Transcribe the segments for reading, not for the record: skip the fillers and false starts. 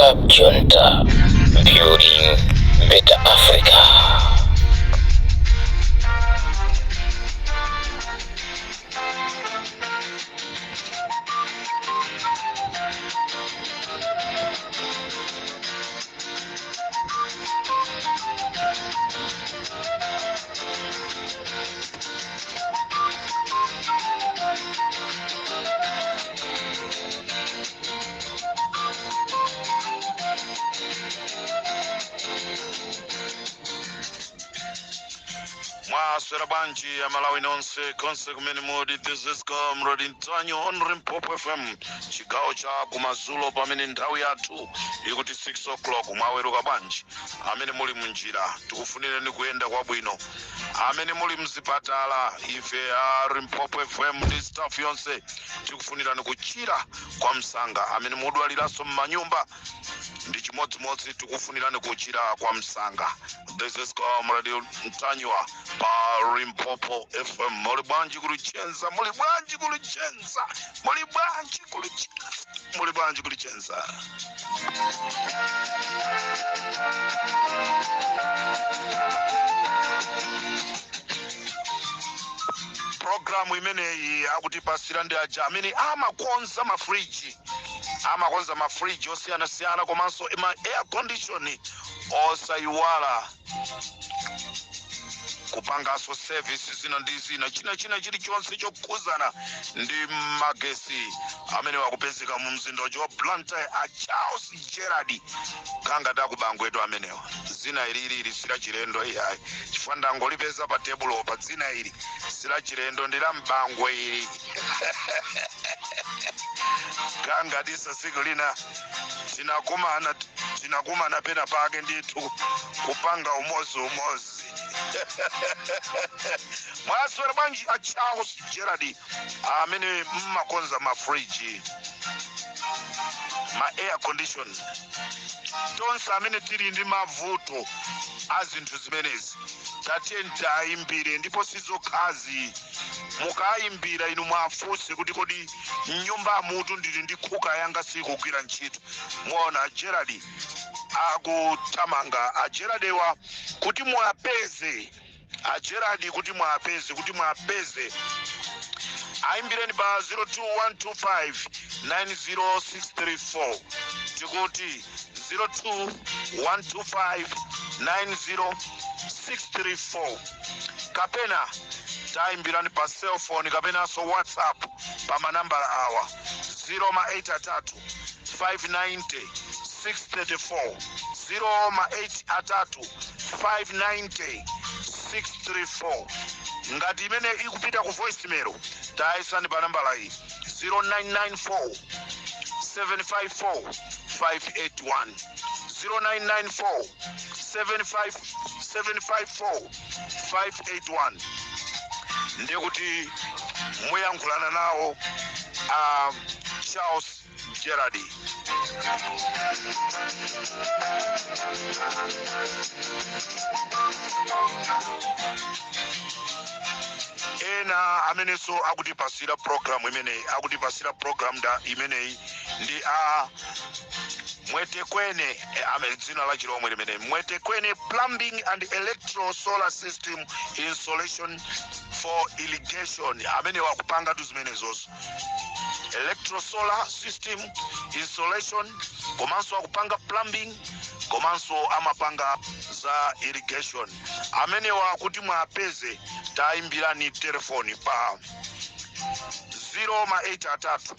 Club Junta, building better Africa. Mwaswera bwanji Amalawi nonse konse kumene muli? This is Comrade Ntanyiwa on Limpopo FM, chigawo cha kumadzulo, pamene nthawi yathu ikuti 6 o'clock. Mwaweruka bwanji? Amene muli munjira, tikufunireni kuyenda kwabwino. Amene muli mzipatala, ife a Limpopo FM ndi staff yonse tikufunirani kuchira kwa msanga. Amene mudwaliranso m'manyumba, ndi chimodzimodzi, tikufunirani kuchira kwa msanga. This is Comrade Ntanyiwa pa Limpopo FM. Muli bwanji kulichenza? Muli bwanji kulichenza? Muli bwanji kulichenza? Muli bwanji kulichenza? Programu imeneyi akutipasira ndi aja amene amakonza mafriji, amakonza mafriji osiyanasiyana komanso ma air condition, osayiwala kupanganso service zina ndi zina, china china chilichonse chokhuzana ndi magesi, amene wakupezeka mu mzinda wa Blantyre, a Charles Gerard kanga takubangwetu amenewa. Zina ili ili sila chilendo iyayi, chifukwa ndangolipeza pa tebulo pa. Dzina ili sila chilendo, ndi la mbangwe ili. Kanga tisa siku lina tinakumana pena pake ndithu kupanga umozi umozi. Mwaswera bwanji a Charles Gerard, amene mmakonza mafriji, ma air condition? Tonse amene tili ndi mavuto a zinthu zimenezi, tatiye tiayimbire. Ndipo sizokhazi, mukayimbira inu mwafunse kuti, "Kodi mnyumba mutu ndili ndi cooker yanga sikugwira ntchito?" Muona Gerard akuthamanga. A Gerard kuti muapeze, a Gerard kuti muapeze, ayimbireni pa 02125 90634. Tikuti 02125 90634, kapena tayimbirani pa cellphone kapenanso WhatsApp pa manambala awa: 0 ma 8 3 590 634, 0 ma 8 3 590 634. Ngati imene ikupita ku voicemail, tayesani pa nambala iyi: 0994 754 581, 0994 75 754 581. Ndikuti muyankhulana nawo Charles Gerard. Ena amenenso akutipasira program imeneyi, akutipasira program da imeneyi ndi a Mwetekwene, ame dzina la chilomwe limene Mwetekwene Plumbing and Electro Solar System Installation for Irrigation, amene wakupanga tu zimenezonso, electro solar system installation, komanso akupanga plumbing, komanso amapanga za irrigation. Amenewa kuti mwapeze, tayimbirani telefoni pa 0 ma 8 atatu,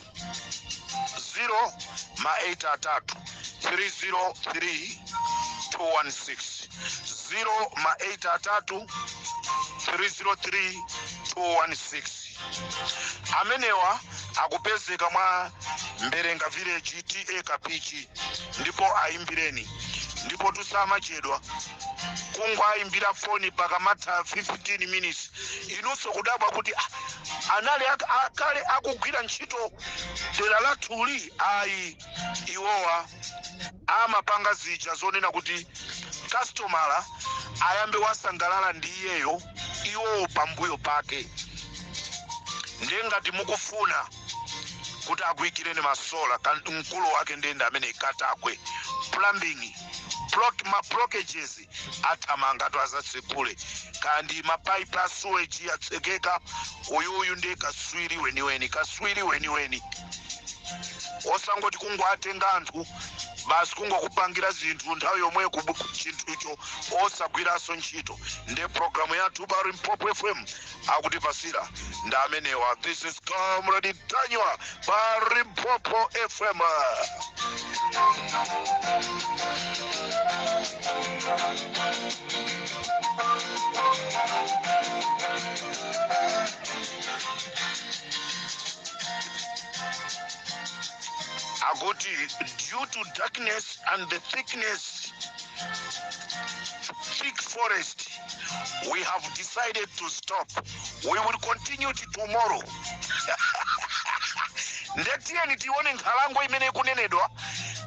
0 ma 8 atatu 303 216, 0 ma 8 atatu 303 216. Amenewa akupezeka mwa Mberenga Village, T/A Kapichi. Ndipo ayimbireni, ndipo tusamachedwa kungoayimbira foni, pakamatha 15 minutes inunso kudabwa kuti, "Ah, anali akale akugwira ntchito dera lathuli?" Ayi, iwowa amapanga zija zonena kuti kastomala ayambe wasangalala ndi iyeyo, iwowo pambuyo pake. Ndiye ngati mukufuna Kuti akuyikireni ma solar, mkulu wake ndende amene Katakwe Plumbing. Ma blockages athamanga tu azatsekule kandi mapaipi a sewage atsekeka. Uyuyu ndiye kaswiri weniweni, kaswiri weniweni, osangoti kungoatenga anthu basi, kungokupangira zinthu nthawi yomweyo chinthucho osagwiranso ntchito. Ndiye programu yathu pa Limpopo FM akutipasira ndi amenewa. This is Comrade Ntanyiwa pa Limpopo FM. Akuti due to darkness and the thick forest, we have decided to stop. We will continue to tomorrow. Ndetiyeni tione nkhalango imene ikunenedwa,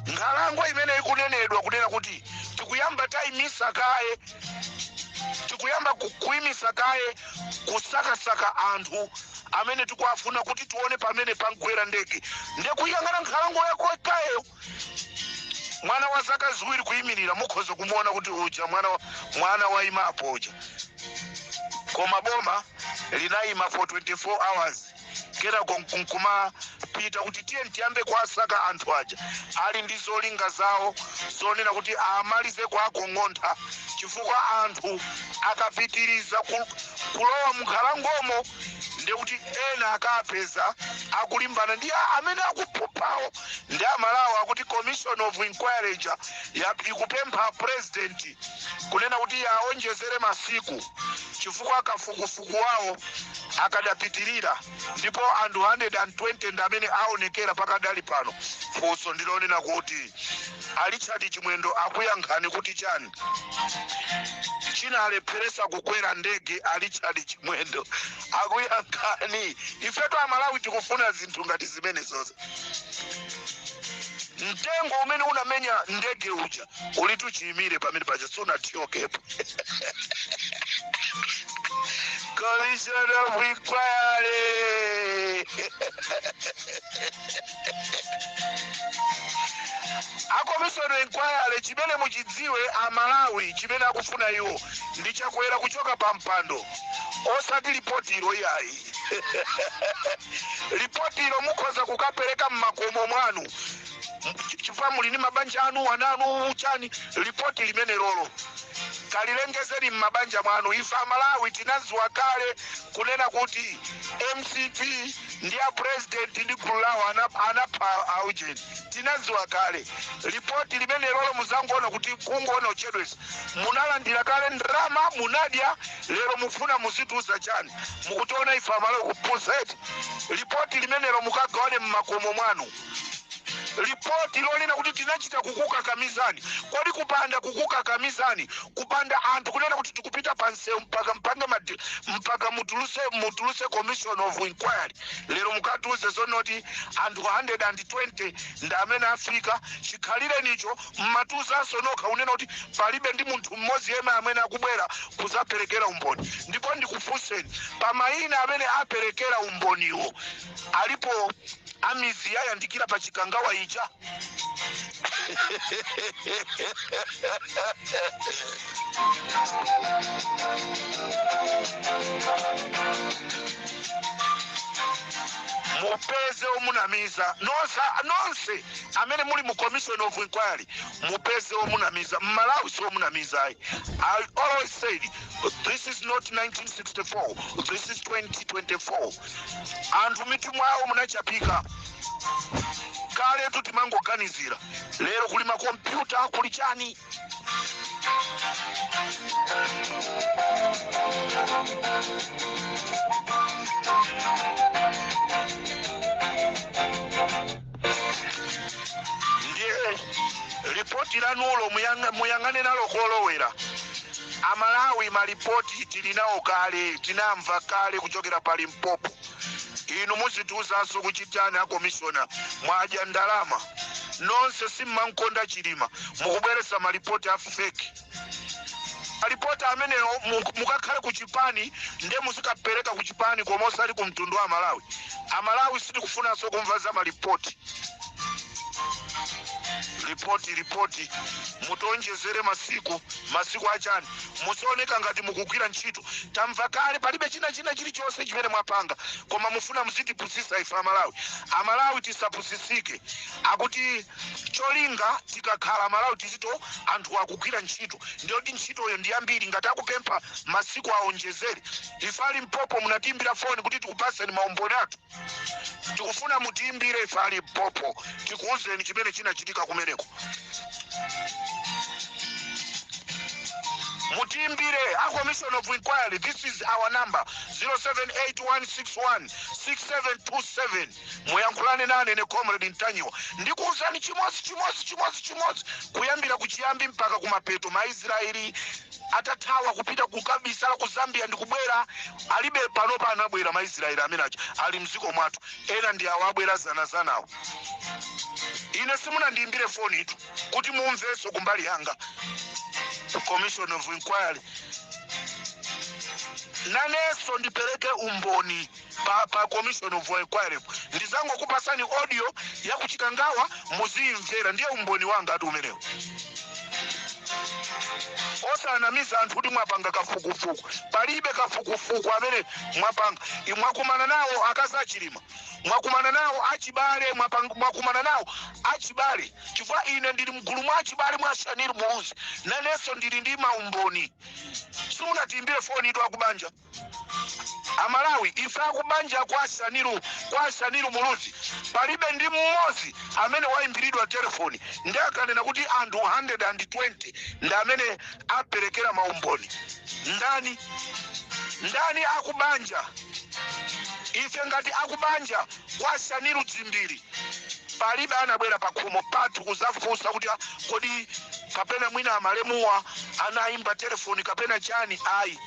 nkhalango imene ikunenedwa kunena kuti tikuyamba tayimisa kaye, tikuyamba kuyimisa kaye kusakasaka anthu amene tikuafuna kuti tione pamene pagwera ndege. Ndekuyang'ana nkhalango yako kayeyo, mwana wa zaka 2 kuyimirira, mukhoza kumuona kuti uja mwana, mwana wayimapo uja. Koma boma linayima for 24 hours, kenako nkumapita kuti tiye tiyambe kuasaka anthu aja. Ali ndi zolinga zawo zonena kuti amalize kuakong'ontha, chifukwa anthu akapitiriza kulowa munkhalangomo ndekuti ena akapeza akulimbana ndi amene akuphuphawo. Ndi Amalawi akuti commission of inquiry ija ikupempha president kunena kuti aonjezere masiku, chifukwa kafukufuku wawo akadapitirira, ndipo anthu 120 ndi amene aonekera pakadali pano. Funso ndilonena kuti a Richard Chimwendo akuyankhani kuti chani? Chinalepheresa kukwera ndege a Richard Chimwendo akuyankhani. Ifetu Amalawi tikufuna zinthu ngati zimene zozo. Mtengo umene unamenya ndege uja ulitu chiyimire pamene paja, sunathyokepo. Commission of inquiry, a commission of inquiry, chimene muchidziwe Amalawi, chimene akufuna iwo ndi Chakwera kuchoka pa mpando, osati lipotilo iyayi. Lipotilo mukhoza kukapereka mmakomo mwanu, chifukwa muli ndi mabanja anu, ananu, chani. Lipoti limene lolo kalilengezeni mmabanja mwanu. Ife Amalawi tinaziwa kale kunena kuti MCP ndi a president ndi gulu lawo anapha aujeni. Tinaziwa kale. Lipoti limene lolo muzangoona kuti kungoona uchedwesa, munalandira kale ndrama, munadya. Lero mufuna muzituza chani? Mukutiona ife Amalawi kupusa eti? Lipoti limenelo mukagawane mmakomo mwanu, lipoti lonena kuti tinachita kukukakamizani. Kodi kupanda kukukakamizani, kupanda anthu kunena kuti tikupita pa msewu mpaka mpange mpaka mutuluse commission of inquiry, lero mukatiuze zonoti anthu 120 ndi amene afika? Chikhalire nicho mmatuzanso nokha kunena kuti palibe ndi munthu mmodzi yemwe amene akubwera kuzaperekera umboni. Ndipo ndikufunseni, pa mayina amene aperekera umboniwo, alipo amizi yayandikira pa Chikangawa ija? Mupeze omunamiza nonse, nonse amene muli mu commission of inquiry, mupeze omunamiza. Mmalawi si omunamiza ayi. I always said this is not 1964, this is 2024. Anthu mitu mwawo munachapika kale. Timangoganizira, lero kuli makompyuta, kuli chani. Ndiye ripoti lanulo muyang'ane nalo kolowera. Amalawi, malipoti tili nawo kale, tinamva kale kuchokera pa Limpopo. Inu muzitiuzanso kuchitani? A commissioner, mwadya ndalama nonse, simmankonda Chilima, mukubweresa malipoti a fake. Malipoti amenewo mukakhale ku chipani, nde muzikapereka ku chipani, koma osati ku mtundu wa Malawi. Amalawi sitikufunanso kumva za malipoti. Ripoti, ripoti, mutionjezere masiku. Masiku achani? Musioneka ngati mukugwira ntchito. Tamva kale, palibe china chilichonse chimene mwapanga, koma mufuna muzitipusisa ife Amalawi. Amalawi tisapusisike. Akuti cholinga tikakhala Amalawi tizito anthu akugwira ntchito, ndiyoti ntchitoyo ndi yambiri. Ngati akupempha masiku aonjezere, ife a Limpopo munatiimbira foni kuti tikupaseni maumboni athu. Tikufuna mutiimbire ife a Limpopo, tikuwuzeni chimene chinachitika kumeneko. Mutiimbire a commission of inquiry. This is our number, 078161 6727. Muyankhulane nane ne Comrade Ntanyiwa, ndikuwuzani chimodzi chimodzi chimodzi chimodzi kuyambira kuchiyambi mpaka kumapeto. Maisraeli atathawa kupita kukabisala ku Zambia ndikubwera alibe. Panopa anabwera Maisraeli amene aja ali mdziko mwathu, ena ndi awo abwera zanazanawo. Ine simunandiimbire foni itu kuti mumvenso kumbali yanga. Commission of inquiry, nanenso ndipereke umboni pa commission of inquiry. Ndizangokupasani audio ya kuchikangawa, muziyimvera, ndiye umboni wanga ati umenewo. Osanamiza anthu kuti mwapanga kafukufuku. Palibe kafukufuku amene mwapanga. Mwakumana nawo akazi achilima, mwakumana nawo achibale, mwakumana nawo achibale, chifukwa ine ndili mgulu mwa achibale mwa Shanil Muluzi, nanenso ndili ndi maumboni. Simunatiimbire foni itu akubanja. Amalawi, ife akubanja kwa Shanil Muluzi, palibe ndi mmodzi amene wayimbiridwa telefoni. Ndi akanena kuti anthu 120 ndi amene aperekera maumboni, ndani ndani akubanja? Ife ngati akubanja kwa Shanil Dzimbiri, palibe anabwera pakhomo pathu kuzafunsa kuti, "Ah, kodi kapena mwina amalemuwa anayimba telefoni kapena chani?" Ayi.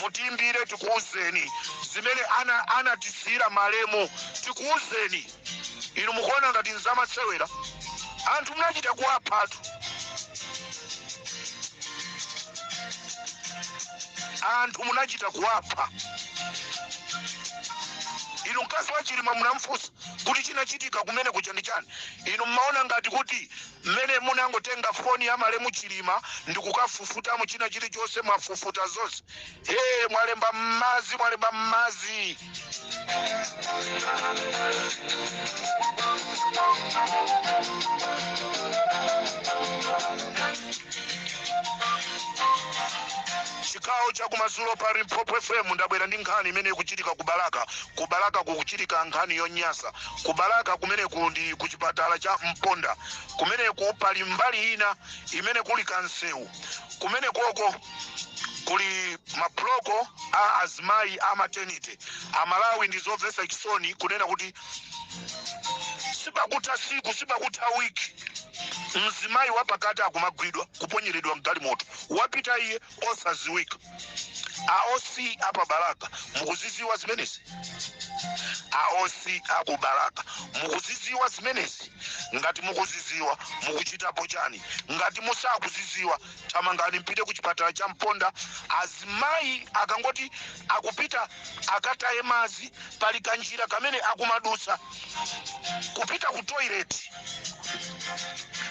Mutiimbire, tikuwuzeni zimene anatisiyira malemu, tikuwuzeni. Inu mukuona ngati nzamasewera? Anthu munachita kuwaphatu, anthu munachita kuwapha. Inu, mkazi wa Chilima munamfunsa kuti chinachitika kumene kucha ndi chani? Inu mmaona ngati kuti mmene munangotenga foni ya malemu Chilima ndikukafufutamo china chilichonse, mwafufuta zonse? He, mwalemba mmazi, mwalemba mmazi. Chigawo chakumadzulo pa Limpopo FM, ndabwera ndi nkhani imene ikuchitika ku Balaka. Ku Balaka kukuchitika nkhani yonyasa. Ku Balaka kumeneku ndi ku chipatala cha Mponda. Kumeneku pali mbali ina imene kuli kansewu. Kumene koko kuli mabloko a azimayi a maternity. Amalawi, ndi zomvetsa chisoni kunena kuti sipakutha siku, sipakutha wiki, mzimayi wapakati akumagwidwa, kuponyeredwa mgalimoto, wapita iye osaziwika. A OC apa Balaka, mukuziziwa zimenezi? A OC aku Balaka, mukuziziwa zimenezi? Ngati mukuziziwa, mukuchitapo chani? Ngati musakuziziwa, thamangani mpite ku chipatala cha Mponda. Azimayi akangoti akupita akataye mazi, pali kanjira kamene akumadusa kupita ku toilet.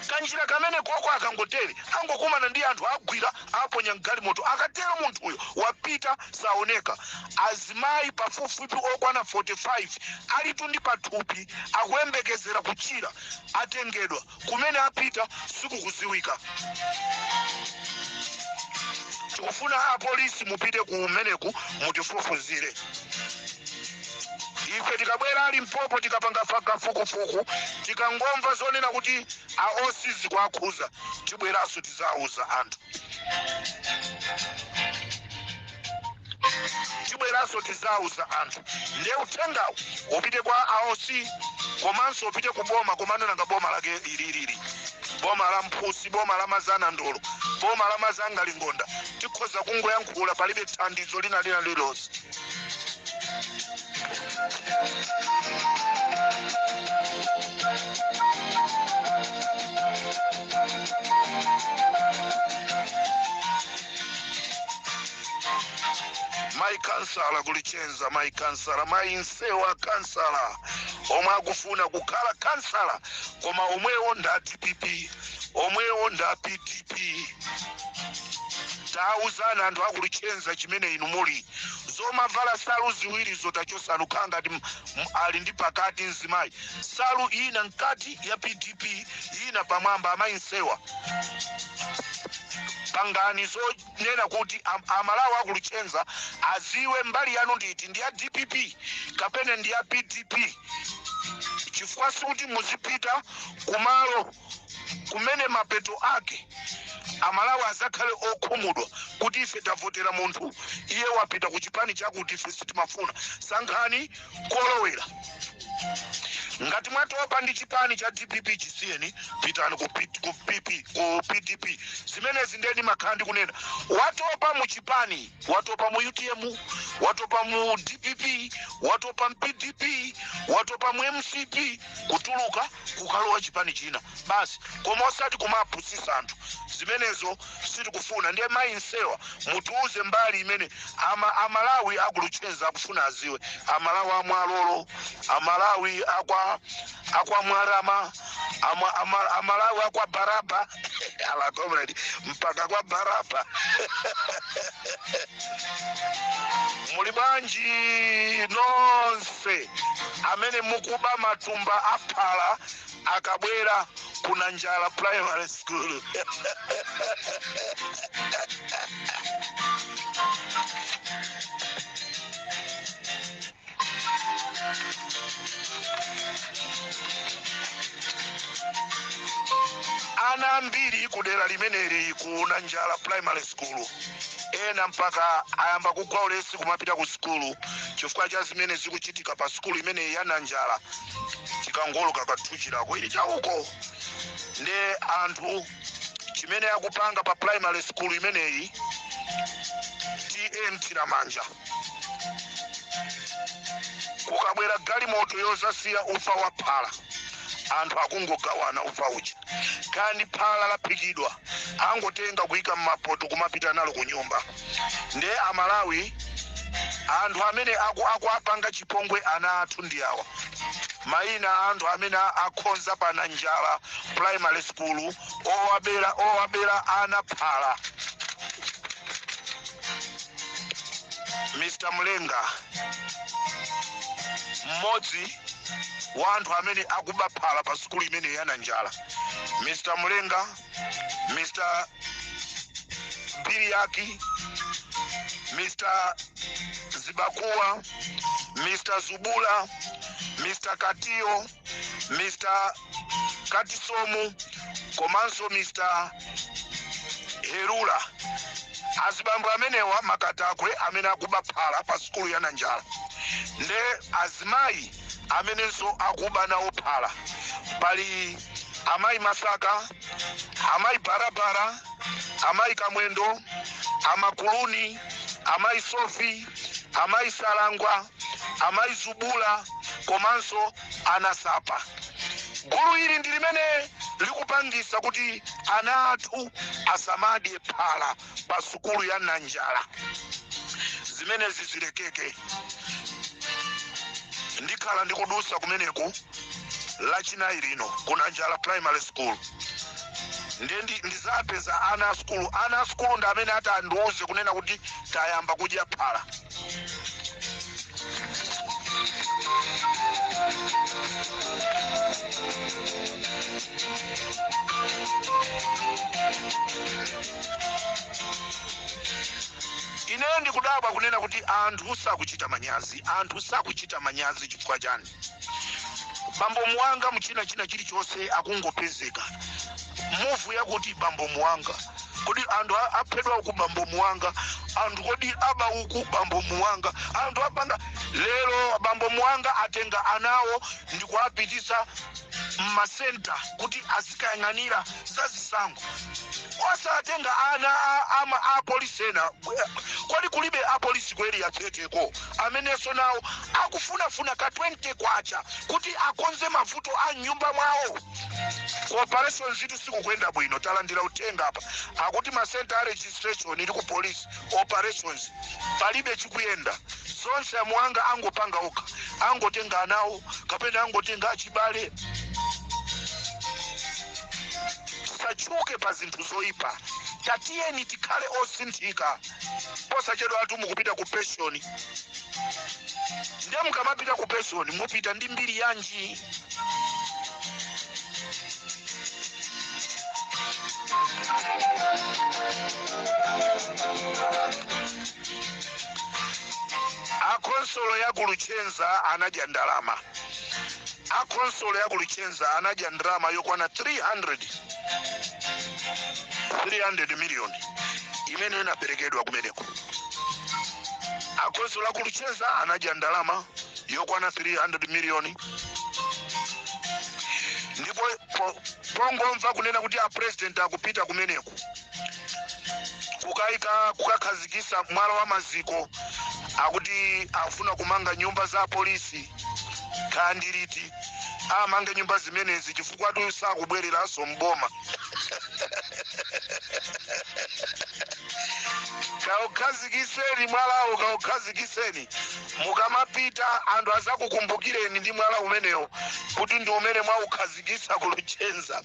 Kanjira kamene koko akangotere, angokumana ndi anthu, agwira, aponya mgalimoto. Akatero munthuyo wapita, saoneka. Azimayi pafupifupi okwana 45 alitu ndi pathupi, akuyembekezera kuchira, atengedwa. Kumene apita sikukuziwika. Tikufuna apolisi mupite kumeneku, mutifufuzire. Ife tikabwera Limpopo, tikapanga kafukufuku, tikangomva zonena kuti a OC zikuakhuza, tibweranso tizauza anthu, tibweranso tizauza anthu. Ndiye uthengawu upite kwa a OC, komanso upite ku boma. Komano nanga boma lake ililili, boma la mphusi, boma la mazana ndolo, boma la mazanga lingonda, tikhoza kungoyankhula, palibe thandizo lina lina lililonse. Mayi kansala kulichenza, mayi kansala, mayi Nsewa kansala, omwe akufuna kukhala kansala koma omwewo nda DPP, omwewo nda PDP. Tauzana anthu akulichenza chimene inu muli. Zomavala salu ziwiri zotachosanu, khala ngati ali ndi pakati mzimayi, salu ina mkati ya PDP, ina pamwamba. Amayi Nsewa, pangani zonena kuti Amalawi akulichenza aziwe mbali yanu nditi, ndi ya DPP kapena ndi ya PDP, chifukwa sikuti muzipita kumalo kumene mapeto ake Amalawi azakhale okhumudwa kuti ife tavotera munthu, iye wapita ku chipani chakuti ife sitimafuna. Sankhani kolowera. Ngati mwatopa ndi chipani cha DPP, chisiyeni, pitani ku PP, ku PDP. Zimenezi ndeni makhala ndi kunena. Watopa mu chipani, watopa mu UTM, watopa mu DPP, watopa mu PDP, watopa mu MCP, kutuluka kukalowa chipani china basi, koma osati kumapusisa anthu. Zimenezo sitikufuna. Ndiye mayi Nsewa, mutiuze mbali imene Amalawi akuluchenza akufuna aziwe. Amalawi amwalolo, Amalawi akwa Mwarama, Amalawi akwa Baraba, ala comrade mpaka kwa Baraba. Muli bwanji nonse amene mukuba matumba aphala akabwera kuna Njala Primary School? Ana ambiri kudera limeneli kuna Njala Primary School, ena mpaka ayamba kugwa ulesi kumapita ku sukulu chifukwa cha zimene zikuchitika pa sukulu imeneyi ya Nanjala. Tikangoloka kathuchirako ili chauko, nde anthu chimene akupanga pa primary school imeneyi, tm Tiramanja, kukabwera galimoto yozasiya ufa wa phala, anthu akungogawana ufa uja. Kandi phala laphikidwa, angotenga kuyika mmapoto kumapita nalo ku nyumba. Nde Amalawi, anthu amene akuapanga chipongwe ana athu ndi awa. Mayina anthu amene akhonza pana Njala Primary School, owabera ana phala: Mr Mlenga, mmodzi wa anthu amene akuba phala pa sukulu imene ya Nanjala, Mr Mlenga, Mr Biriaki, Mr Zibakuwa, Mr Zubula, Mr Katiyo, Mr Katisomu komanso Mr Herula. Azibambo amenewa makatakwe amene akuba phala pa sukulu ya Nanjala. Nde azimayi amenenso akuba nawo phala, pali amayi Masaka, amayi Barabara, amayi Kamwendo, amakuluni, amayi Sofi, amayi Salangwa, amayi Zubula komanso anasapa. Gulu ili ndi limene likupangisa kuti ana athu asamadye phala pa sukulu ya Nanjala. Zimenezi zilekeke. Ndikhala ndikudusa kumeneku Lachinayi lino ku Nanjala Primary School, ndiye ndizapeza ana a sukulu. Ana a sukulu ndi amene ati andiuze kunena kuti tayamba kudya phala. Ineyo ndikudabwa kunena kuti anthu sakuchita manyazi. Anthu sakuchita manyazi chifukwa chani? Bambo Muwanga muchina china chilichonse akungopezeka muvu yakuti bambo Muwanga. Kodi anthu aphedwa uku, bambo Muwanga? Anthu kodi aba uku, bambo Muwanga? Anthu apanga lero, bambo Muwanga atenga anawo ndikuapitisa. Mmasenta kuti azikayang'anira za zisankho, osatenga ana apolisi ena. Kodi kulibe apolisi ku Area 30 ko amenenso nawo akufunafuna ka 20 kwacha kuti akonze mavuto a mnyumba mwawo? Operation zitu sikukuyenda bwino. Talandira uthenga apa, akuti masenta a registration ili ku police operations palibe chikuyenda. Zonse amuwanga angopanga okha, angotenga anawo kapena angotenga achibale. Tisachuke pa zinthu zoyipa, tatiyeni tikhale osinthika. Posachedwa atu mukupita ku pension, ndiye mukamapita ku pension mupita ndi mbiri yanji? Akhonsolo ya ku Luchenza anadya ndalama. Akhonsolo ya ku Luchenza anadya ndalama yokwana 300 million imene inaperekedwa kumeneko. Akhonsolo ya ku Luchenza anadya ndalama yokwana 300 million, ndipo pongomva kunena kuti a president akupita kumeneko kukayika, kukakhazikisa mwala wa maziko, akuti afuna kumanga nyumba za polisi. Khandiliti amange nyumba zimenezi, chifukwa tu sakubwereranso mboma. Kaukhazikiseni mwalawo, kaukhazikiseni. Mukamapita anthu azakukumbukireni ndi mwala umenewo kuti ndi umene mwaukhazikisa ku Luchenza.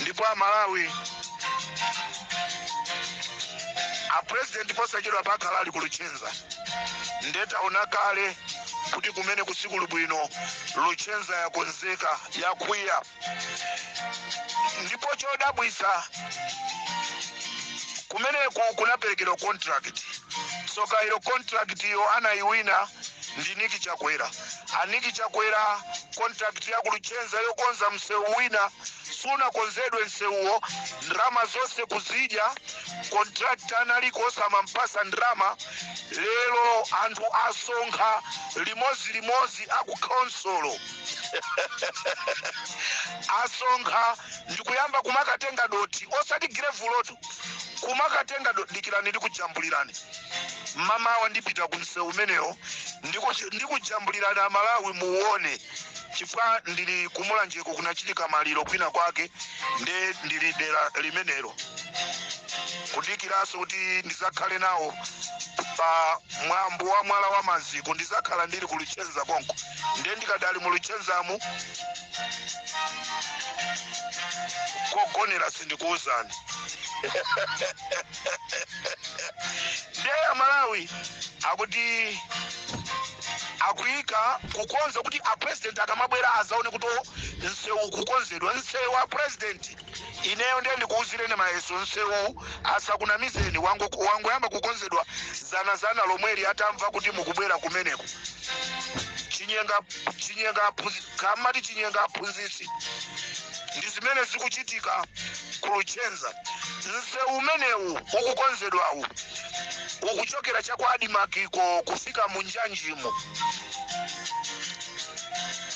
Ndipo Amalawi, a president posachedwa pakhala ali ku Luchenza. Ndetaona kale kuti kumene kusikuli bwino. Luchenza yakonzeka, yakwiya. Ndipo chodabwisa, kumeneku kunaperekedwa contract. Soka ilo, contract iyo anayiwina ndi Niki Chakwera. Aniki Chakwera, contract ya ku Luchenza yokonza msewu wina sunakonzedwe msewuwo, ndrama zonse kuzidya. Contract analiko osamampasa ndrama. Lero anthu asonkha limodzi, aku khonsolo asonkha ndikuyamba kumakatenga doti, osati gravel tu, kumakatenga dikirani, ndikujambulirani mamawa. Ndipita ku msewu umenewo, ndikujambulirani Amalawi muone, chifukwa ndili kumulanjeko, kunachitika maliro kwina kwake, nde ndili dera limenelo kudikiranso kuti ndizakhale nawo pa mwambo wa mwala wa maziko. Ndizakhala ndili ku Luchenza konko, nde ndikadali mu Luchenzamu. Kogonera sindikuwuzani. Ndiye Amalawi, akuti akuyika kukonza kuti a president akamabwera azaone kuti o, msewu kukonzedwa, msewu wa president. Ineyo ndiye ndikuwuzireni mayeso, msewu asakunamizeni, wangoyamba kukonzedwa zanazana lomweli atamva kuti mukubwera kumeneko. Chinyenga, chinyenga kamati chinyenga aphunzitsi, ndi zimene zikuchitika ku Luchenza. Msewu umenewu ukukonzedwawu ukuchokera chakwa Adimakiko kufika mu njanjimo,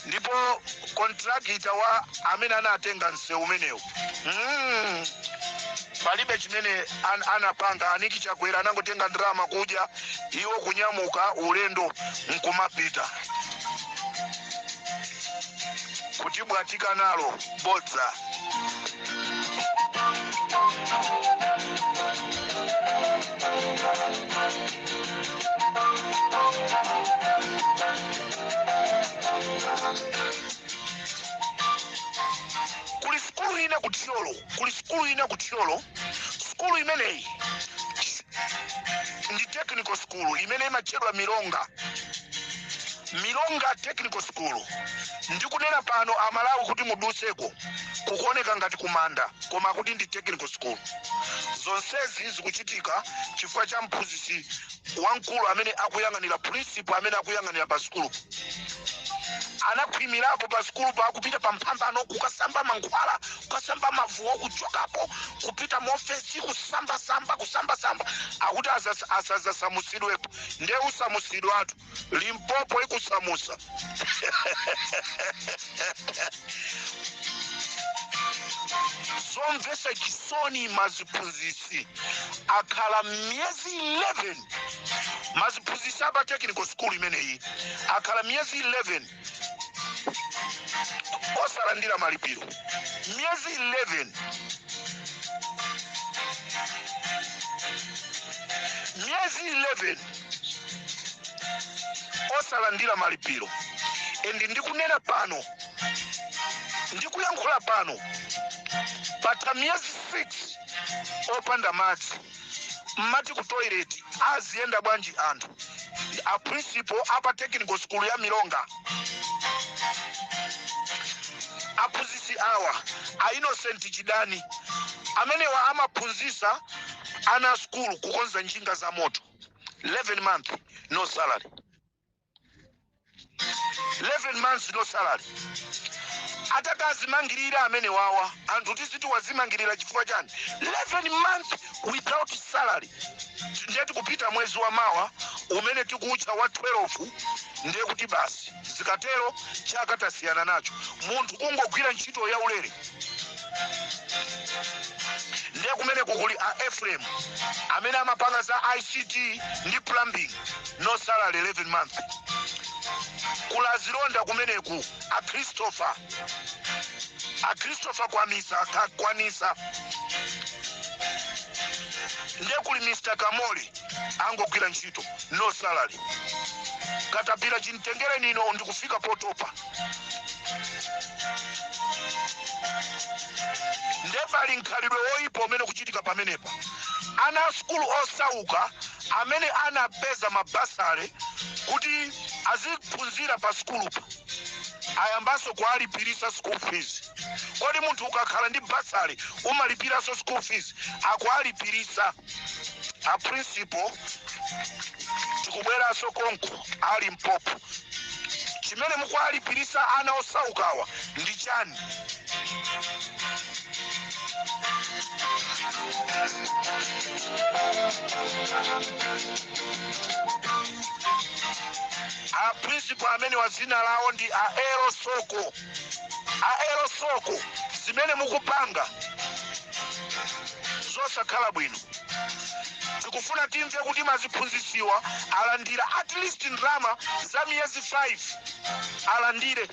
ndipo contractor wa amene anatenga msewu umenewu, palibe chimene anapanga. Aniki Chakwera anangotenga ndalama kudya, iwo kunyamuka ulendo nkumapita kutibwatika nalo bodza. Kuli sukulu ina ku Thyolo, kuli sukulu ina ku Thyolo. Sukulu imeneyi ndi technical school imene imatchedwa Milonga, Milonga Technical School. Ndikunena pano Amalawi, kuti muduseko kukuoneka ngati kumanda, koma kuti ndi technical school. Zonsezi zikuchitika chifukwa cha mphunzitsi wamkulu amene akuyang'anira, principal amene akuyang'anira pa sukulu, anakhwimirapo pa sukulu pa kupita pa mphambano kukasamba mankhwala, kukasamba mavuwo, kuchokapo kupita muofesi kusambasamba, kusambasamba, akuti asazasamusidwepo. Ndiye usamusidwatu, Limpopo ikusamusa. Zomvetsa chisoni, maziphunzitsi akhala miyezi 11, maziphunzitsi apa technical school imeneyi akhala miyezi 11 osalandira malipiro, miyezi 11, miyezi 11 osalandira malipiro. And ndikunena pano, ndikuyankhula pano, patha miyezi 6 opanda madzi. Mmati ku toilet aziyenda bwanji anthu? A principal apa technical school ya Milonga, aphunzitsi awa a Innocent Chidani, amenewa amaphunzitsa ana a sukulu kukonza njinga za moto, 11 month no salary, 11 months no salary. Atakazimangirira amene wawa, anthu tiziti wazimangirira chifukwa chani? 11 months without salary. Ndiye tikupita mwezi wa mawa umene tikuutcha wa 12, ndiye kuti basi, zikatero chaka tasiyana nacho. Munthu kungogwira ntchito ya ulere. Ndiye kumene kukuli a Ephraim amene amapanga za ICT ndi plumbing, no salary 11 months. Kulazilonda kumeneku a Christopher, a Christopher Kwamisa Kakwanisa. Ndiye kuli Mr Kamoli, angogwira ntchito, no salary. Katapira chimtengere nino ndikufika potopa. Ndiye pali mkhalidwe woyipa umene kuchitika pamenepa. Ana a sukulu osauka amene anapeza mabursary kuti aziphunzira pa sukulupa ayambanso kuwalipirisa school fees. Kodi munthu ukakhala ndi bursary umalipiranso school fees? Akuwalipirisa a principal. Tikubweranso konko ali mpopo, chimene mukuwalipirisa ana osaukawa ndi chani? A principal amene wa dzina lawo ndi a Ero Soko, a Ero Soko, zimene mukupanga zosakhala bwino. Tikufuna timve kuti maziphunzitsiwa alandira at least ndalama za miyezi 5, alandire.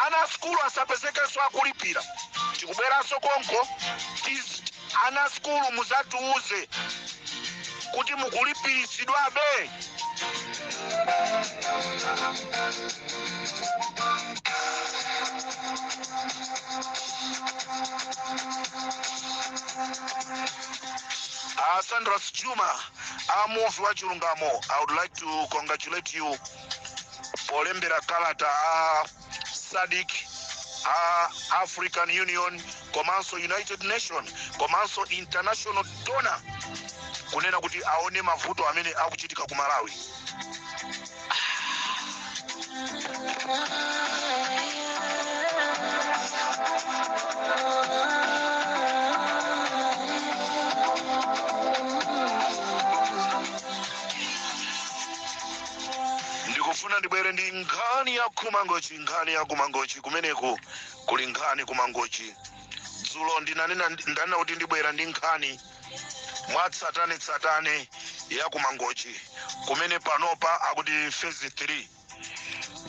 Ana a sukulu asapezekenso akulipira. Tikubweranso konko. Ana a sukulu muzatiuze kuti mukulipirisidwabe. Sandra Juma, a Muvi wa Chilungamo, I would like to congratulate you polembera kalata a SADC, a African Union komanso United Nation komanso international donor kunena kuti aone mavuto amene akuchitika ku Malawi. Ndikufuna ndibwere ndi nkhani ya kumangochi, nkhani ya kumangochi. Kumeneku kuli nkhani kumangochi. Dzulo ndinanena, ndanena kuti ndibwera ndi nkhani mwatsatanetsatane ya kumangochi, kumene panopa akuti phase 3,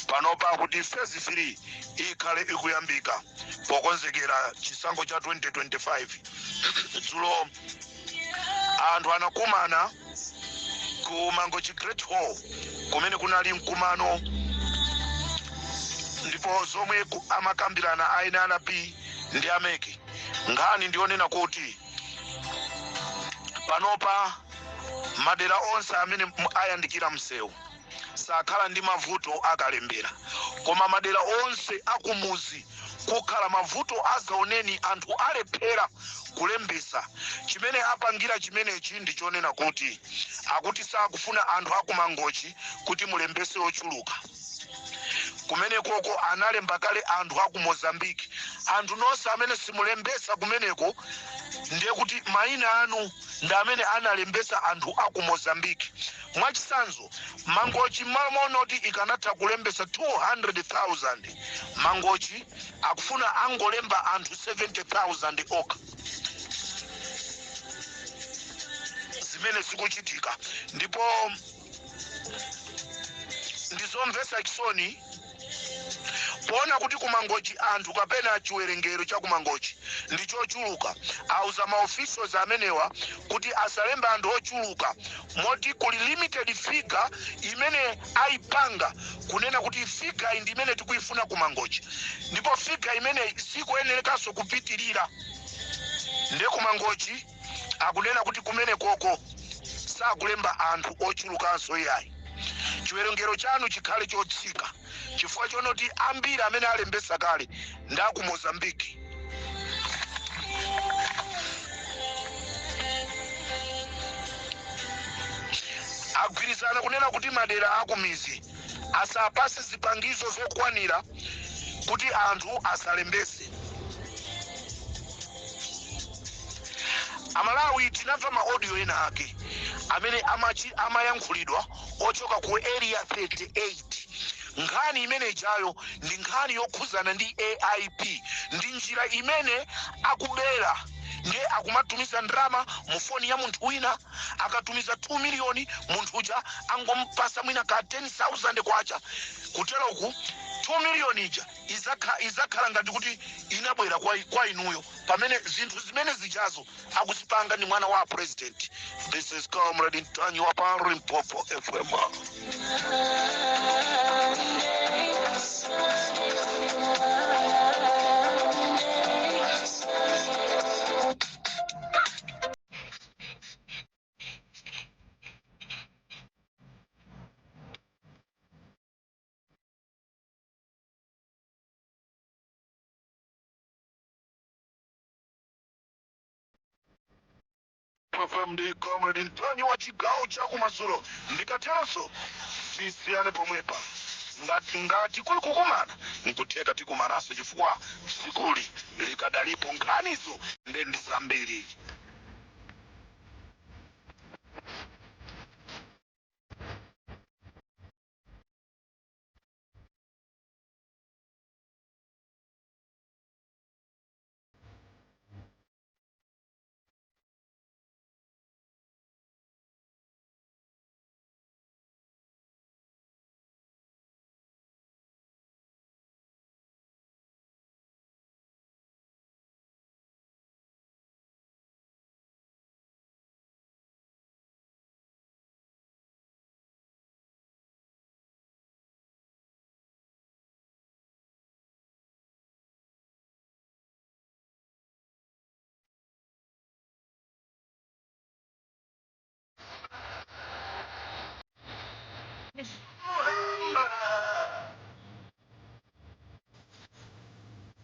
panopa akuti phase 3 ikhale ikuyambika pokonzekera chisankho cha 2025. Dzulo anthu anakumana ku Mangochi Great Hall kumene kunali mkumano, ndipo zomwe amakambirana a NRB ndi a MEC, nkhani ndiyonena kuti panopa madera onse amene ayandikira msewu sakhala ndi mavuto akalembera, koma madera onse akumuzi kukhala mavuto azaoneni, anthu alephera kulembesa. Chimene apangira chimenechi ndi chonena kuti akuti sakufuna anthu akumangochi kuti mulembese ochuluka. Kumenekoko analemba kale anthu aku Mozambique. Anthu nonse amene simulembesa kumeneko, ndiye kuti mayina anu ndi amene analembesa anthu aku Mozambique. Mwachisanzo, Mangochi, mmalo monoti ikanatha kulembesa 200,000, Mangochi akufuna angolemba anthu 70,000 okha. Zimene zikuchitika ndipo ndizomvetsa chisoni poona kuti kuMangochi anthu kapena chiwerengero cha kuMangochi ndi chochuluka. Auza ma officials amenewa kuti asalembe anthu ochuluka, moti kuli limited figure imene ayipanga kunena kuti figure iyi ndi imene tikuifuna kuMangochi, ndipo figure imene sikuyenerekanso kupitirira. Ndiye kuMangochi akunena kuti kumene koko sakulemba anthu ochulukanso iyayi, chiwerengero chanu chikhale chotsika, chifukwa chonoti ambiri amene alembesa kale ndi aku Mozambique. Agwirizana kunena kuti madera akumizi asapase zipangizo zokwanira kuti anthu asalembese. Amalawi, tinamva ma audio ena ake amene amayankhulidwa ochoka ku Area 38. Nkhani imene ijayo ndi nkhani yokhuzana ndi AIP, ndi njira imene akubera. Ndiye akumatumiza ndalama mu foni ya munthu wina. Akatumiza 2 miliyoni, munthu uja angompasa mwina ka 10,000 kwacha. Kuteroku 2 miliyoni ija izakhala ngati kuti inabwera kwa inuyo, pamene zinthu zimene zijazo akuzipanga ndi mwana wa president. This is Comrade Ntanyiwa pa Limpopo FM. FM ndi Comrade Ntanyiwa wa chigawo chakumadzulo. Ndikateronso tisiyane pomwepa. Ngati kuli kukumana, nkutheka tikumananso, chifukwa tsikuli likadalipo, nkhanizo nde ndi zambiri.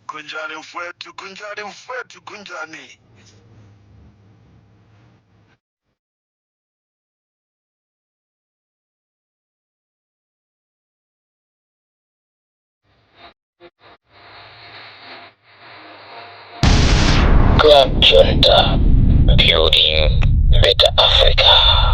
Kunjani mfwetu? Kunjani mfwetu? Kunjani? Club Junta, building better Africa.